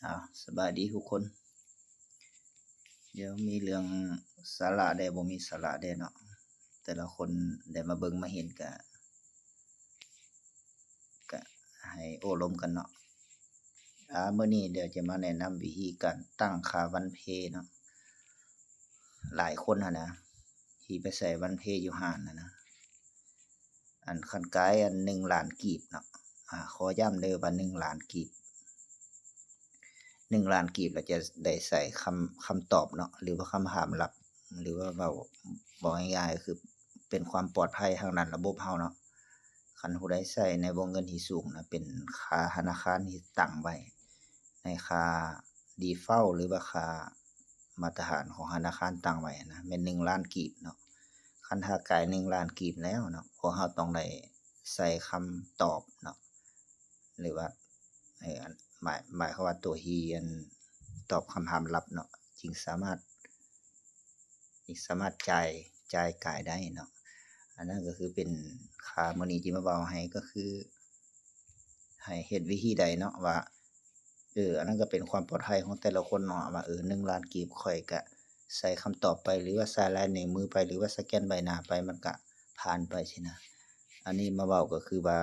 ອ້າວ ສະບາຍດີທຸກຄົນ. ດຽວມີເລື່ອງສາລະແດ່ ບໍ່ມີສາລະແດ່ເນາະ, ແຕ່ລະຄົນໄດ້ມາເບິ່ງມາເຫັນກະ ກະໃຫ້ໂອ້ລົມກັນເນາະ. ອາ ມື້ນີ້ດຽວຈະມາແນະນຳວິທີການຕັ້ງຄ່າວັນເພເນາະ. ຫຼາຍຄົນຫັ້ນນະ ທີ່ໄປໃຊ້ວັນເພຢູ່ຮ້ານຫັ້ນນະ ອັນຄັນກາຍອັນໜຶ່ງລ້ານກີບເນາະ, ອາ ຂໍຢ້ຳເດີວ່າໜຶ່ງລ້ານກີບ, ໜຶ່ງລ້ານກີບ ແລ້ວຈະໄດ້ໃຊ້ຄຳ ຄຳຕອບເນາະ ຫຼືວ່າຄຳຖາມລັບ ຫຼືວ່າເວົ້າ ເວົ້າງ່າຍໆ ກໍຄືເປັນຄວາມປອດໄພທາງດ້ານລະບົບເຮົາເນາະ. ຄັນຜູ້ໃດໃຊ້ໃນວົງເງິນທີ່ສູງນະ ເປັນຄ່າທະນາຄານທີ່ຕັ້ງໄວ້ ໃນຄ່າ default ຫຼືວ່າຄ່າມາດຕະຖານຂອງທະນາຄານຕັ້ງໄວ້ຫັ້ນນະ ແມ່ນໜຶ່ງລ້ານກີບເນາະ. ຄັນຖ້າກາຍໜຶ່ງລ້ານກີບແລ້ວເນາະ ພວກເຮົາຕ້ອງໄດ້ໃສ່ຄຳຕອບເນາະ ຫຼືວ່າ ເອີ ອັນ ໝາຍ ໝາຍຄວາມວ່າຕົວທີ່ອັນຕອບຄຳຖາມລັບເນາະ ຈຶ່ງສາມາດ ຈຶ່ງສາມາດຈ່າຍ ຈ່າຍກາຍໄດ້ເນາະ. ອັນນັ້ນກໍຄືເປັນຄ່າ ມື້ນີ້ທີ່ມາເວົ້າໃຫ້ ກໍຄືໃຫ້ເຮັດວິທີໃດເນາະ ວ່າ ເອີ ອັນນັ້ນກໍເປັນຄວາມປອດໄພຂອງແຕ່ລະຄົນເນາະ ວ່າ ເອີ ໜຶ່ງລ້ານກີບ ຂ້ອຍກະໃສ່ຄຳຕອບໄປ ຫຼືວ່າໃສ່ລາຍນິ້ວມືໄປ ຫຼືວ່າສະແກນໃບໜ້າໄປ ມັນກະຜ່ານໄປຊີ້ນະ. ອັນນີ້ມາເວົ້າກໍຄືວ່າ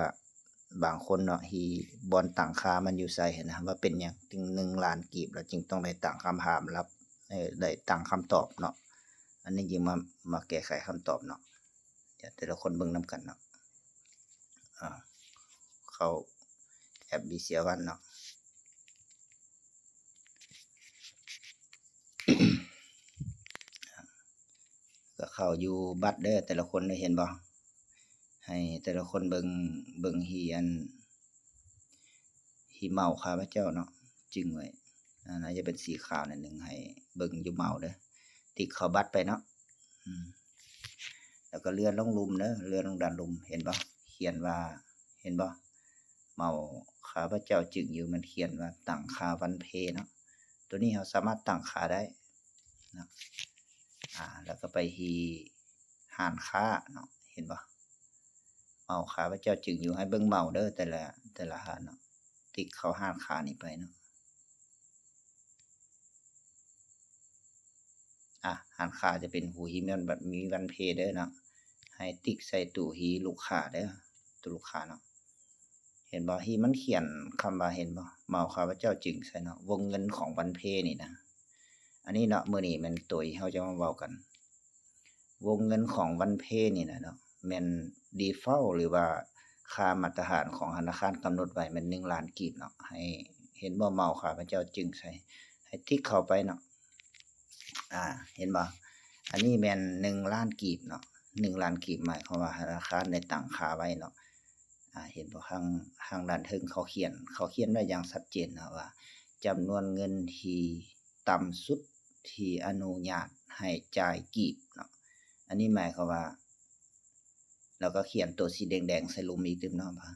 ບາງຄົນເນາະ ທີ່ບ່ອນຕັ້ງຄ່າມັນຢູ່ໃສຫັ້ນນະ ວ່າເປັນຫຍັງຈຶ່ງໜຶ່ງລ້ານກີບ ແລ້ວຈຶ່ງຕ້ອງໄດ້ຕັ້ງຄຳຖາມລັບ ເອີ ໄດ້ຕັ້ງຄຳຕອບເນາະ. ອັນນີ້ຈຶ່ງມາ ມາແກ້ໄຂຄຳຕອບເນາະ. ດຽວແຕ່ລະຄົນເບິ່ງນຳກັນເນາະ. ອາ ເຂົ້າແອັບ BCL One ເນາະ. ກໍເຂົ້າຢູ່ບັດເດີ ແຕ່ລະຄົນໄດ້ເຫັນບໍ່? ໃຫ້ແຕ່ລະຄົນເບິ່ງ ເບິ່ງທີ່ອັນ ທີ່ເມົາຂ້າພະເຈົ້າເນາະ ຈຶ່ງໄວ້ ອາ ໜ້າຈະເປັນສີຂາວໜ້ອຍໜຶ່ງ ໃຫ້ເບິ່ງຢູ່ເມົາເດີ. ຕິກເຂົ້າບັດໄປເນາະ ອືມ ແລ້ວກໍເລື່ອນລົງລຸ່ມເດີ ເລື່ອນລົງດ້ານລຸ່ມ ເຫັນບໍ່? ຂຽນວ່າ ເຫັນບໍ່? ເມົາຂ້າພະເຈົ້າຈຶ່ງຢູ່ ມັນຂຽນວ່າຕັ້ງຄ່າວັນເພເນາະ. ໂຕນີ້ເຮົາສາມາດຕັ້ງຄ່າໄດ້ເນາະ ອາ ແລ້ວກໍໄປທີ່ຮ້ານຄ້າເນາະ ເຫັນບໍ່? ເມົາຂ້າພະເຈົ້າຈຶ່ງຢູ່ ໃຫ້ເບິ່ງເມົາເດີ ແຕ່ລະ ແຕ່ລະຮ້ານເນາະ. ຕິກເຂົ້າຮ້ານຄ້ານີ້ໄປເນາະ. ອາ ຮ້ານຄ້າຈະເປັນຜູ້ທີ່ມີວັນ ມີວັນເພເດີເນາະ. ໃຫ້ຕິກໃສ່ຕູ້ທີ່ລູກຄ້າເດີ ຕູ້ລູກຄ້າເນາະ. ເຫັນບໍ່? ທີ່ມັນຂຽນຄຳວ່າ ເຫັນບໍ່? ເມົາຂ້າພະເຈົ້າຈຶ່ງໃສ່ເນາະ ວົງເງິນຂອງວັນເພນີ້ນະ. ອັນນີ້ເນາະ ມື້ນີ້ແມ່ນໂຕທີ່ເຮົາຈະມາເວົ້າກັນ ວົງເງິນຂອງວັນເພນີ້ນະເນາະ ແມ່ນ default ຫຼືວ່າຄ່າມາດຕະຖານຂອງທະນາຄານກຳນົດໄວ້ແມ່ນໜຶ່ງລ້ານກີບເນາະ. ໃຫ້ ເຫັນບໍ່? ເມົາຂ້າພະເຈົ້າຈຶ່ງໃສ່ ໃຫ້ຕິກເຂົ້າໄປເນາະ. ອາ ເຫັນບໍ່? ອັນນີ້ແມ່ນໜຶ່ງລ້ານກີບເນາະ ໜຶ່ງລ້ານກີບ ໝາຍຄວາມວ່າທະນາຄານໄດ້ຕັ້ງຄ່າໄວ້ເນາະ. ອາ ເຫັນບໍ່? ທາງ ທາງດ້ານເທິງເຂົາຂຽນ ເຂົາຂຽນໄວ້ຢ່າງຊັດເຈນເນາະວ່າ ຈຳນວນເງິນທີ່ຕ່ຳສຸດທີ່ອະນຸຍາດໃຫ້ຈ່າຍກີບເນາະ. ອັນນີ້ໝາຍຄວາມວ່າ ແລ້ວກໍຂຽນຕົວສີແດງໆໃສ່ລຸ່ມອີກຕື່ມເນາະ ວ່າ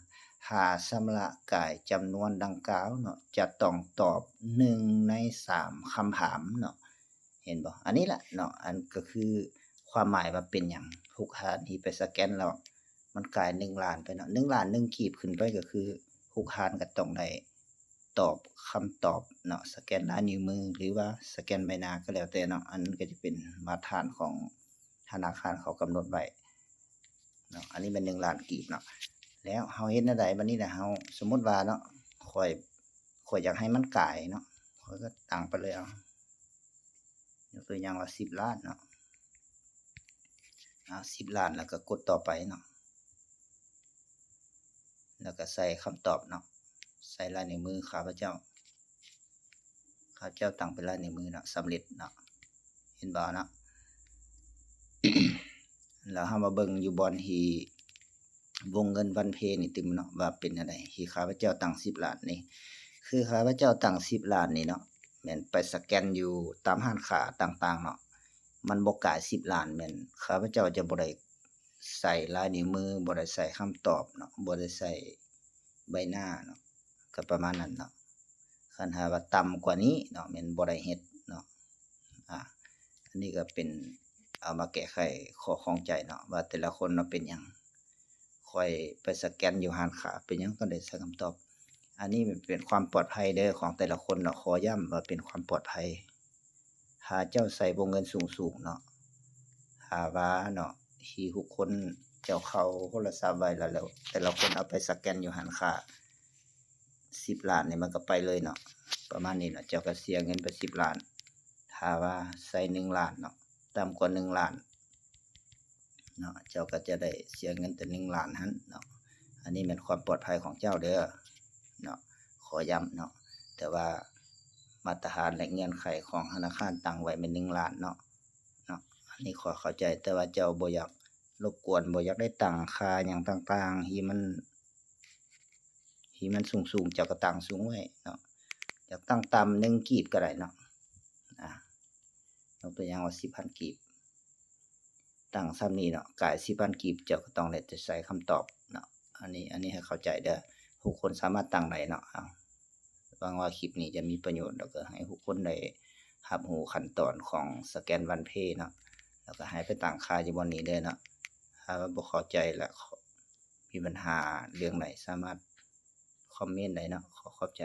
ຖ້າຊຳລະກາຍຈຳນວນດັ່ງກ່າວເນາະ ຈະຕ້ອງຕອບໜຶ່ງໃນສາມຄຳຖາມເນາະ. ເຫັນບໍ່? ອັນນີ້ແຫຼະເນາະ ອັນກໍຄືຄວາມໝາຍວ່າເປັນຫຍັງ ລູກຄ້າທີ່ໄປສະແກນແລ້ວ ມັນກາຍໜຶ່ງລ້ານໄປເນາະ ໜຶ່ງລ້ານໜຶ່ງກີບຂຶ້ນໄປ ກໍຄືທຸກຮ້ານກໍຕ້ອງໄດ້ຕອບຄຳຕອບເນາະ ສະແກນລາຍນິ້ວມື ຫຼືວ່າສະແກນໃບໜ້າກໍແລ້ວແຕ່ເນາະ. ອັນນັ້ນກໍຈະເປັນມາດຕະຖານຂອງທະນາຄານເຂົາກຳນົດໄວ້ເນາະ. ອັນນີ້ແມ່ນໜຶ່ງລ້ານກີບເນາະ. ແລ້ວເຮົາເຮັດແນວໃດບັດນີ້ນະ? ເຮົາ ສົມມຸດວ່າເນາະ ຂ້ອຍ ຂ້ອຍຢາກໃຫ້ມັນກາຍເນາະ ຂ້ອຍກໍຕັ້ງໄປເລີຍ ເອົາ ຍົກຕົວຢ່າງວ່າສິບລ້ານເນາະ ເອົາ ສິບລ້ານ ແລ້ວກໍກົດຕໍ່ໄປເນາະ ແລ້ວກໍໃສ່ຄຳຕອບເນາະ ໃສ່ລາຍນິ້ວມືຂ້າພະເຈົ້າ ຂ້າພະເຈົ້າຕັ້ງເປັນລາຍນິ້ວມືເນາະ ສຳເລັດເນາະ ເຫັນບໍ່ເນາະ? ແລ້ວເຮົາມາເບິ່ງຢູ່ບ່ອນທີ່ ວົງເງິນວັນເພນີ້ຕື່ມເນາະ ວ່າເປັນແນວໃດ ທີ່ຂ້າພະເຈົ້າຕັ້ງສິບລ້ານນີ້ ຄືຂ້າພະເຈົ້າຕັ້ງສິບລ້ານນີ້ເນາະ ແມ່ນໄປສະແກນຢູ່ຕາມຮ້ານຄ້າຕ່າງໆເນາະ ມັນບໍ່ກາຍສິບລ້ານ ແມ່ນຂ້າພະເຈົ້າຈະບໍ່ໄດ້ໃສ່ລາຍນິ້ວມື ບໍ່ໄດ້ໃສ່ຄຳຕອບເນາະ ບໍ່ໄດ້ໃສ່ໃບໜ້າເນາະ ກໍປະມານນັ້ນເນາະ. ຄັນຫາກວ່າຕ່ຳກວ່ານີ້ເນາະ ແມ່ນບໍ່ໄດ້ເຮັດເນາະ. ອາ ອັນນີ້ກໍເປັນ ເອົາມາແກ້ໄຂຂໍ້ຂ້ອງໃຈເນາະ ວ່າແຕ່ລະຄົນເນາະ ເປັນຫຍັງຂ້ອຍໄປສະແກນຢູ່ຮ້ານຄ້າ ເປັນຫຍັງຕ້ອງໄດ້ໃສ່ຄຳຕອບ. ອັນນີ້ມັນເປັນຄວາມປອດໄພເດີຂອງແຕ່ລະຄົນເນາະ, ຂໍຢ້ຳວ່າເປັນຄວາມປອດໄພ. ຖ້າເຈົ້າໃຊ້ວົງເງິນສູງໆເນາະ, ຖ້າວ່າເນາະ ທີ່ທຸກຄົນເຈົ້າເຂົ້າໂທລະສັບໄວ້ແລ້ວ ແລ້ວແຕ່ລະຄົນເອົາໄປສະແກນຢູ່ຮ້ານຄ້າ ສິບລ້ານນີ້ມັນກໍໄປເລີຍເນາະ, ປະມານນີ້ເນາະ, ເຈົ້າກໍເສຍເງິນໄປສິບລ້ານ. ຖ້າວ່າໃຊ້ໜຶ່ງລ້ານເນາະ, ຕ່ຳກວ່າໜຶ່ງລ້ານເນາະ, ເຈົ້າກໍຈະໄດ້ເສຍເງິນແຕ່ໜຶ່ງລ້ານຫັ້ນເນາະ. ອັນນີ້ແມ່ນຄວາມປອດໄພຂອງເຈົ້າເດີເນາະ, ຂໍຢ້ຳເນາະ. ແຕ່ວ່າມາດຕະຖານ ແລະ ເງື່ອນໄຂຂອງທະນາຄານຕັ້ງໄວ້ແມ່ນໜຶ່ງລ້ານເນາະ, ເນາະ. ອັນນີ້ຂໍເຂົ້າໃຈ, ແຕ່ວ່າເຈົ້າບໍ່ຢາກລົບກວນ, ບໍ່ຢາກໄດ້ຕັ້ງຄ່າຫຍັງຕ່າງໆ ທີ່ມັນ ທີ່ມັນສູງໆ ເຈົ້າກໍຕັ້ງສູງໄວ້ເນາະ, ຢາກຕັ້ງຕ່ຳໜຶ່ງກີບກໍໄດ້ເນາະ. ອາ ຍົກຕົວຢ່າງວ່າສິບພັນກີບ, ຕັ້ງສ່ຳນີ້ເນາະ, ກາຍສິບພັນກີບ ເຈົ້າກໍຕ້ອງໄດ້ແຕ່ໃສ່ຄຳຕອບເນາະ. ອັນນີ້ ອັນນີ້ໃຫ້ເຂົ້າໃຈເດີ, ທຸກຄົນສາມາດຕັ້ງໄດ້ເນາະ. ເອົາ ຫວັງວ່າຄລິບນີ້ຈະມີປະໂຫຍດ ແລ້ວກໍໃຫ້ທຸກຄົນໄດ້ຮັບຮູ້ຂັ້ນຕອນຂອງສະແກນວັນເພເນາະ, ແລ້ວກໍໃຫ້ໄປຕັ້ງຄ່າຢູ່ບ່ອນນີ້ເດີເນາະ. ຖ້າວ່າບໍ່ເຂົ້າໃຈ ແລະ ມີບັນຫາເລື່ອງໃດ ສາມາດຄອມເມັນໄດ້ເນາະ. ຂໍຂອບໃຈ.